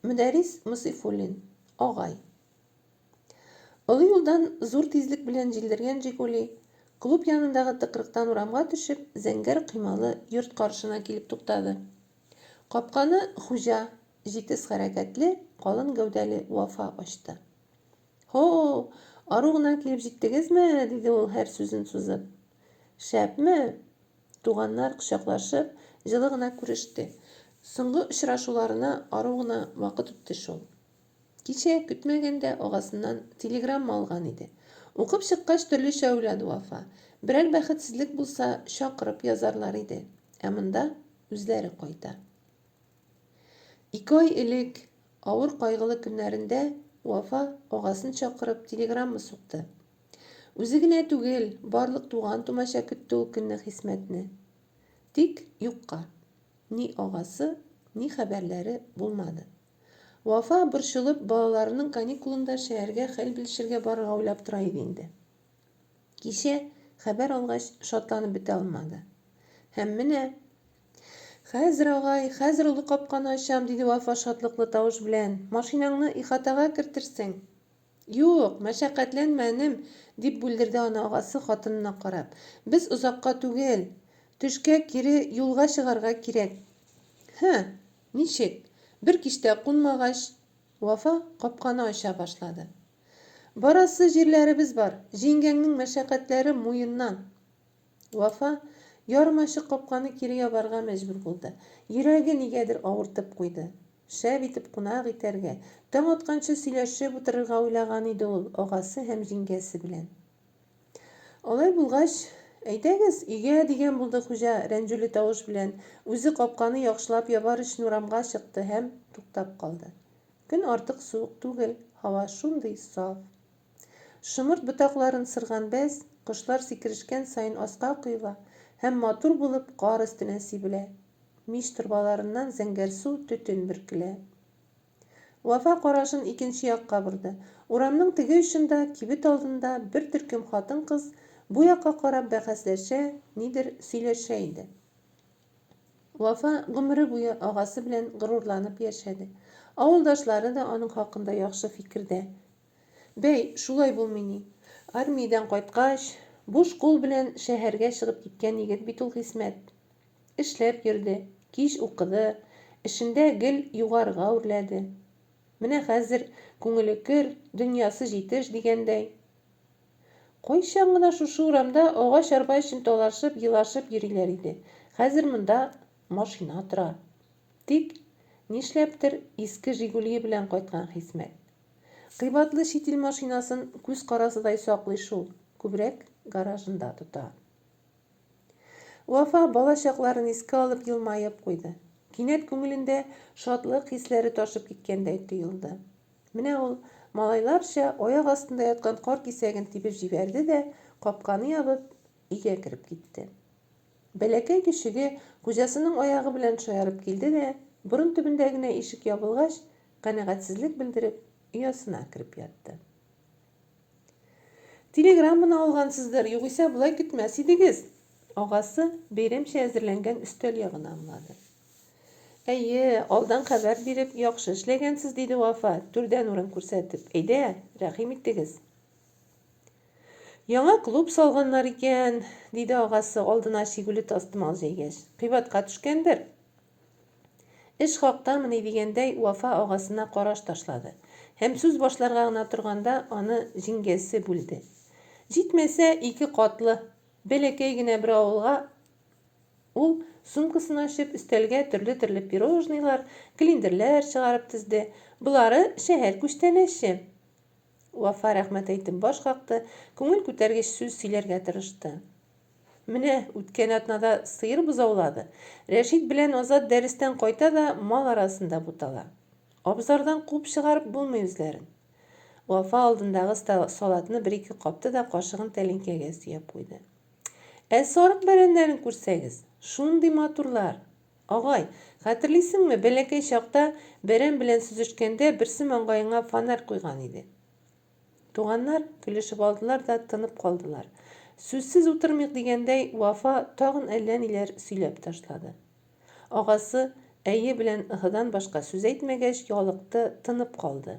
Мөдәррис Мосыйфуллин, агай. Олы юлдан зур тизлек белән җилдергән Жигули, клуб янындагы тыкрыктан урамга төшеп, зәңгәр коймалы йорт каршына килеп туктады. Капканы хуҗа, җитез хәрәкәтле, калын гәүдәле Вафа ачты. Һо, ару гына килеп җиттегезме? диде ул һәр сүзен сузып. Шәпме? Туганнар кочаклашып, җылы гына күреште. Соңгы очрашуларына ару гына вакыт үтте шул. Кичә, көтмәгәндә, агасыннан телеграмма алган иде. Укып чыккач, төрлечә уйлады Вафа. Берәр бәхетсезлек булса, чакырып язарлар иде. Ә монда үзләре кайта. Ике ай элек, авыр кайгылы көннәрендә, Вафа, агасын чакырып, телеграмма сукты. Үзе генә түгел, барлык туган-тумача көтте ул көнне Хисмәтне. Тик юкка. Ни агасы, ни хәбәрләре булмады. Вафа, борчылып, балаларының каникулында шәһәргә хәл белешергә барырга уйлап тора иде инде. Кичә, хәбәр алгач, шатланып бетә алмады. Һәм менә Хәзер, агай, хәзер олы капканы ачам, диде Вафа шатлыклы тавыш белән. Машинаңны ихатага кертерсең. Юк, мәшәкатьләнмә, энем, дип бүлдерде аны агасы, хатынына карап. Без озакка түгел. Төшкә кире юлга чыгарга кирәк. Һы, ничек? Бер кич тә кунмагач? Вафа капканы ача башлады. Барасы җирләребез бар, җиңгәңнең мәшәкатьләре муеннан. Вафа ярым ачык капканы кире ябарга мәҗбүр булды. Йөрәге нигәдер авыртып куйды. Шәп итеп кунак итәргә, таң атканчы сөйләшеп утырырга уйлаган иде ул агасы һәм җиңгәсе белән. Алай булгач, әйдәгез, өйгә, дигән булды хуҗа рәнҗүле тавыш белән, үзе капканы яхшылап ябар өчен урамга чыкты һәм туктап калды. Көн артык суык түгел, һава шундый саф. Шомырт ботакларын сырган бәс, кошлар сикерешкән саен аска коела һәм матур булып кар өстенә сибелә. Мич торбаларыннан зәңгәрсу төтен бөркелә. Вафа карашын икенче якка борды. Урамның теге очында, кибет алдында бер төркем хатын-кыз бу якка карап бәхәсләшә, нидер сөйләшә иде. Вафа гомере буе агасы белән горурланып яшәде. Авылдашлары да аның хакында яхшы фикердә. Бәй, шулай булмый ни? Армиядән кайткач, буш кул белән шәһәргә чыгып киткән егет бит ул Хисмәт. Эшләп йөрде, кич укыды, эшендә гел югарыга үрләде. Менә хәзер күңеле көр, дөньясы җитеш дигәндәй. Кайчан гына шушы урамда агач арба өчен талашып, елашып йөриләр иде. Хәзер монда машина тора. Тик, нишләптер, иске Жигулие белән кайткан Хисмәт. Кыйбатлы чит ил машинасын күз карасыдай саклый шул, күбрәк гаражында тота. Вафа бала чакларын искә алып елмаеп куйды. Кинәт күңелендә шатлык хисләре ташып киткәндәй тоелды. Менә ул, малайларча, аяк астында яткан кар кисәген тибеп җибәрде дә, капканы ябып, өйгә кереп китте. Бәләкәй көчеге хуҗасының аягы белән шаярып килде дә, борын төбендә генә ишек ябылгач, канәгатьсезлек белдереп, оясына кереп ятты. Телеграмманы алгансыздыр, югыйсә болай көтмәс идегез. Агасы бәйрәмчә әзерләнгән өстәл ягына ымлады. Әйе, алдан хәбәр биреп, яхшы эшләгәнсез, диде Вафа, түрдән урын күрсәтеп. Әйдә, рәхим итегез. Яңа клуб салганнар икән, диде агасы, алдына чигүле тастымал җәйгәч. Кыйбатка төшкәндер. Эш хактамыни дигәндәй, Вафа агасына караш ташлады. Һәм сүз башларга гына торганда, аны җиңгәсе бүлде. Җитмәсә, ике катлы. Бәләкәй генә бер авылга Ул, сумкасын ачып, өстәлгә төрле-төрле пирожныйлар, клиндерләр чыгарып тезде. Болары шәһәр күчтәнәче. Вафа рәхмәт әйтеп баш какты, күңел күтәргеч сүз сөйләргә тырышты. Менә үткән атнада сыер бозаулады. Рәшит белән Азат дәрестән кайта да мал арасында бутала. Абзардан куып чыгарып булмый үзләрен. Вафа алдындагы салатны бер-ике капты да кашыгын тәлинкәгә сөяп куйды. Ә сарык бәрәннәрен күрсәгез, шундый матурлар! Агай, хәтерлисеңме, бәләкәй чакта бәрән белән сөзешкәндә берсе маңгаеңа фонарь куйган иде. Туганнар көлешеп алдылар да тынып калдылар. Сүзсез утырмыйк дигәндәй, Вафа тагын әллә ниләр сөйләп ташлады. Агасы, Әйе белән ыһыдан башка сүз әйтмәгәч, ялыкты, тынып калды.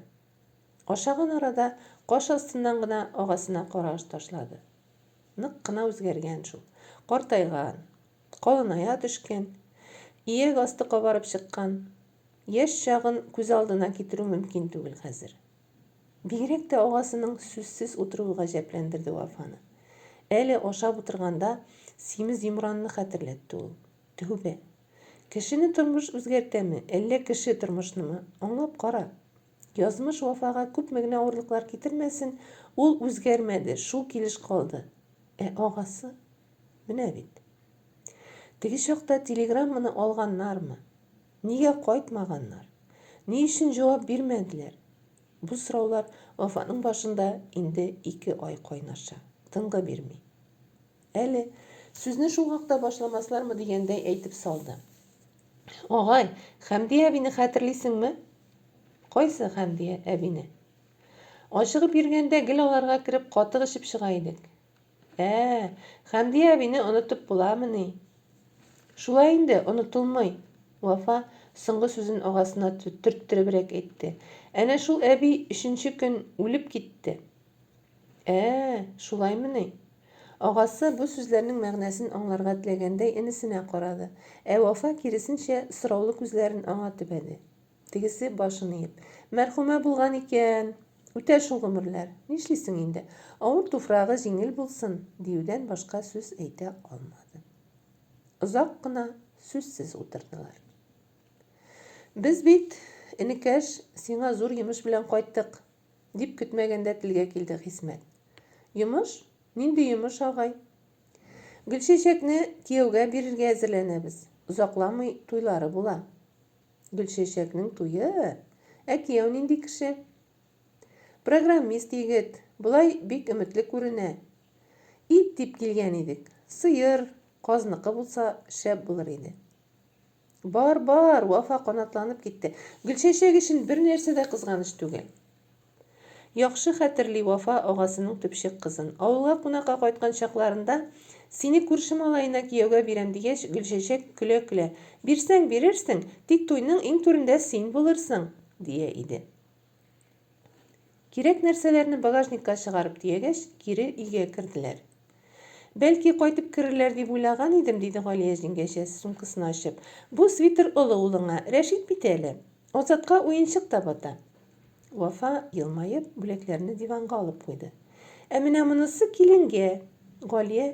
Ашаган арада каш астыннан гына агасына караш ташлады. Нык кына үзгәргән шул. Картайган. Калыная төшкән. Ияк асты кабарып чыккан. Яшь чагын күз алдына китерү мөмкин түгел хәзер. Бигрәк тә агасының сүзсез утыруы гаҗәпләндерде Вафаны. Әле ашап утырганда симез йомранны хәтерләтте ул. Тәүбә. Кешене тормыш үзгәртәме, әллә кеше тормышнымы, аңлап кара. Язмыш Вафага күпме генә авырлыклар китермәсен, ул үзгәрмәде, шул килеш калды. Ә агасы? Менә бит. Теге чакта телеграмманы алганнармы? Нигә кайтмаганнар? Ни өчен җавап бирмәделәр? Бу сораулар Вафаның башында инде ике ай кайнаша, тынгы бирми. Әле, сүзне шул хакта башламаслармы дигәндәй әйтеп салды. Агай, Хәмдия әбине хәтерлисеңме? Кайсы Хәмдия әбине? Ачыгып йөргәндә гел аларга кереп катык эчеп чыга идек. Ә, Хәмдия әбине онытып буламыни? Шулай инде, онытылмый. Вафа соңгы сүзен агасына төрттеребрәк әйтте. Әнә шул әби өченче көн үлеп китте. Ә, шулаймыни? Агасы бу сүзләрнең мәгънәсен аңларга теләгәндәй энесенә карады, ә Вафа, киресенчә, сораулы күзләрен аңа төбәде. Тегесе башын иеп. Мәрхүмә булган икән! Үтә шул гомерләр. Нишлисең инде? Авыр туфрагы җиңел булсын, диюдән башка сүз әйтә алмады. Озак кына сүзсез утырдылар. Без бит, энекәш, сиңа зур йомыш белән кайттык, Дип көтмәгәндә телгә килде Хисмәт. Йомыш? Нинди йомыш, агай? Гөлчәчәкне кияүгә бирергә әзерләнәбез. Озакламый туйлары була. Гөлчәчәкнең туе? Ә кияү нинди кеше? Программист егет. Болай бик өметле күренә. Ит дип килгән идек. Сыер, казныкы булса, шәп булыр иде. Бар, бар, Вафа канатланып китте. Гөлчәчәк өчен бер нәрсә дә кызганыч түгел. Яхшы хәтерли Вафа агасының төпчек кызын. Авылга кунакка кайткан чакларында, сине күрше малаена кияүгә бирәм дигәч, Гөлчәчәк көлә-көлә, Бирсәң бирерсең, тик туйның иң түрендә син булырсың, дия иде. Кирәк нәрсәләрне багажникка чыгарып төягәч, кире өйгә керделәр. Бәлки, кайтып керерләр дип уйлаган идем, диде Галия җиңгәчә, сумкасын ачып. Бу свитер олы улыңа, Рәшит бит әле. Азатка уенчык та бата. Вафа, елмаеп, бүләкләрне диванга алып куйды. Ә менә монысы киленгә. Галия,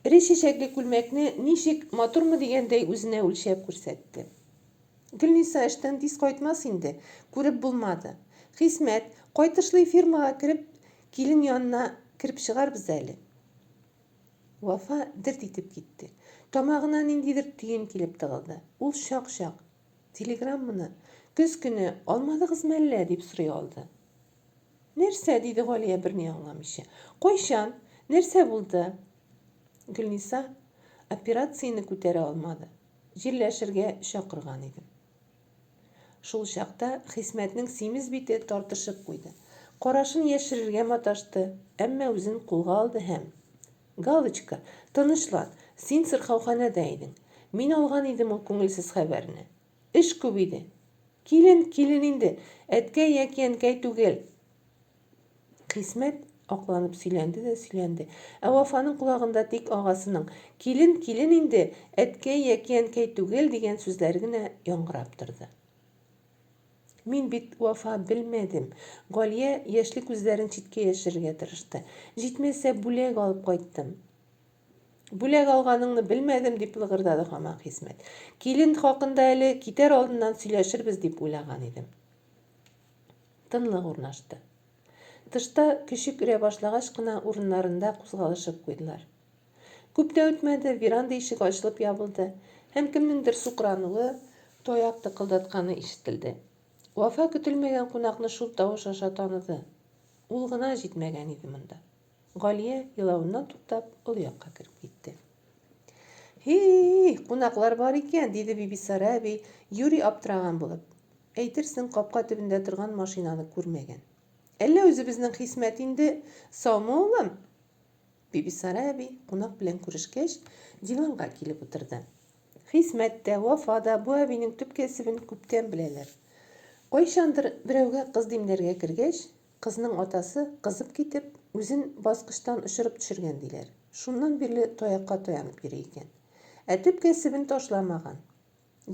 эре чәчәкле күлмәкне ничек, матурмы дигәндәй үзенә үлчәп күрсәтте. Гөлниса эштән тиз кайтмас инде, күреп булмады. Хисмәт, кайтышлый фирмага кереп, килен янына кереп чыгарбыз әле. Вафа дерт итеп китте. Тамагына ниндидер төен килеп тыгылды. Ул чак-чак, Телеграмманы көз көне алмадыгызмы әллә? дип сорый алды. Нәрсә? диде Галия берни аңламыйча. Кайчан? Нәрсә булды? Гөлниса операцияне күтәрә алмады. Җирләшергә чакырган идем. Шул чакта Хисмәтнең симез бите тартышып куйды. Карашын яшерергә маташты, әмма үзен кулга алды һәм, Галочка, тынычлан, син сырхауханәдә идең. Мин алган идем ул күңелсез хәбәрне. Эш күп иде. Килен, килен инде, әткәй яки әнкәй түгел. Хисмәт акланып сөйләнде дә сөйләнде. Ә Вафаның колагында тик агасының, Килен килен инде, әткәй яки әнкәй түгел, дигән сүзләре генә яңгырап торды. Мин бит, Вафа, белмәдем. Галия яшьле күзләрен читкә яшерергә тырышты. Җитмәсә, бүләк алып кайттым. Бүләк алганыңны белмәдем, дип лыгырдады һаман Хисмәт. Килен хакында әле китәр алдыннан сөйләшербез дип уйлаган идем. Тынлык урнашты. Тышта көчек өрә башлагач кына урыннарында кузгалышып куйдылар. Күп тә үтмәде, веранда ишеге ачылып ябылды һәм кемнеңдер сукрануы, таяк тыкылдатканы ишетелде. Вафа көтелмәгән кунакны шул тавыш аша таныды. Ул гына җитмәгән иде монда. Галия, елавыннан туктап, олы якка кереп китте. Һи-и, кунаклар бар икән, диде Бибисара әби, юри аптыраган булып. Әйтерсең, капка төбендә торган машинаны күрмәгән. Әллә үзебезнең Хисмәт инде, саумы, улым? Бибисара әби, кунак белән күрешкәч, диванга килеп утырды. Хисмәт тә, Вафа да бу әбинең төп кәсебен күптән беләләр. Кайчандыр берәүгә кыз димләргә кергәч, кызның атасы, кызып китеп, үзен баскычтан очырып төшергән, диләр. Шуннан бирле таякка таянып йөри икән. Ә төп кәсебен ташламаган.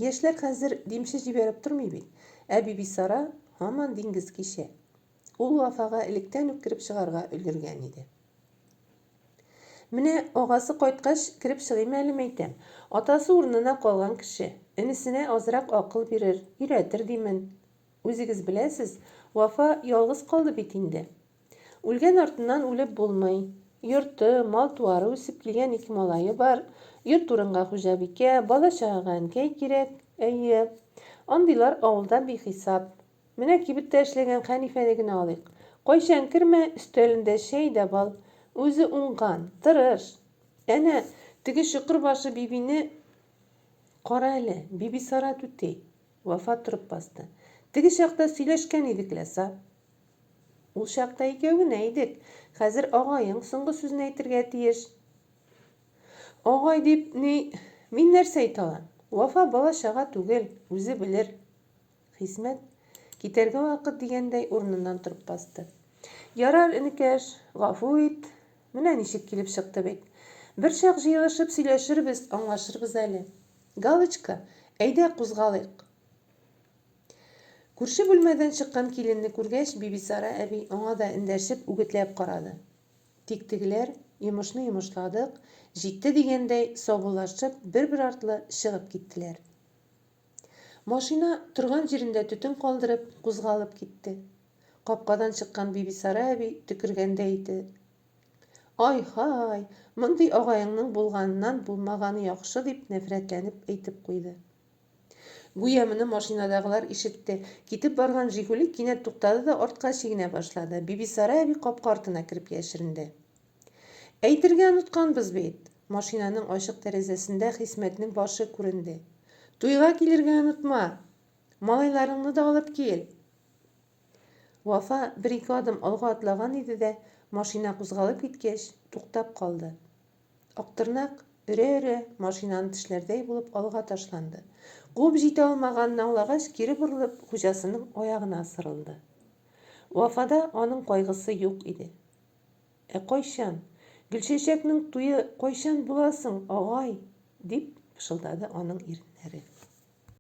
Яшьләр хәзер димче җибәреп тормый бит, ә Бибисара һаман диңгез кичә. Ул Вафага электән үк кереп чыгарга өлгергән иде. Менә агасы кайткач, кереп чыгыйм әле, мәйтәм. Атасы урынына калган кеше. Энесенә азрак акыл бирер, өйрәтер димен. Үзегез беләсез, Вафа ялгыз калды бит инде. Үлгән артыннан үлеп булмый. Йорты, мал-туары үсеп килгән ике малае бар. Йорт урынга хуҗабикә, бала-чагага әнкәй кирәк. Әйе, андыйлар авылда бихисап. Менә кибеттә эшләгән Хәнифәне генә алыйк. Кайчан кермә, өстәлендә чәй дә бал. Үзе уңган, тырыш. Әнә, теге чокыр башы Бибине кара әле, Бибисара түти. Вафа торып басты. Теге чакта сөйләшкән идек ләса. Ул чакта икәү генә идек. Хәзер агаең соңгы сүзне әйтергә тиеш. Агай дип, ни, мин нәрсә әйтә алам? Вафа бала-чага түгел, үзе белер. Хисмәт, китәргә вакыт дигәндәй, урыныннан торып басты. Ярар, энекәш, гафу ит. Менә ничек килеп чыкты бит. Берчак җыелышып сөйләшербез, аңлашырбыз әле. Галочка, әйдә кузгалыйк. Күрше бүлмәдән чыккан киленне күргәч, Бибисара әби аңа да эндәшеп, үгетләп карады. Тик тегеләр, йомышны йомышладык, җитте дигәндәй, саубуллашып, бер-бер артлы чыгып киттеләр. Машина, торган җирендә төтен калдырып, кузгалып китте. Капкадан чыккан Бибисара әби төкергәндәй ите. Ай-һай, мондый агаеңның булганыннан булмаганы яхшы, дип нәфрәтләнеп әйтеп куйды. Гүя моны машинадагылар ишетте. Китеп барган Жигули кинәт туктады да артка чигенә башлады. Бибисара әби капка артына кереп яшеренде. Әйтергә онытканбыз бит! Машинаның ачык тәрәзәсендә Хисмәтнең башы күренде. Туйга килергә онытма! Малайларыңны да алып кил! Вафа бер-ике адым алга атлаган иде дә, машина кузгалып киткәч, туктап калды. Актырнак, өрә-өрә, машинаны тешләрдәй булып алга ташланды. Куып җитә алмаганын аңлагач, кире борылып, хуҗасының аягына сырылды. Вафада аның кайгысы юк иде. Ә кайчан? Гөлчәчәкнең туе кайчан була соң, агай? дип пышылдады аның иреннәре.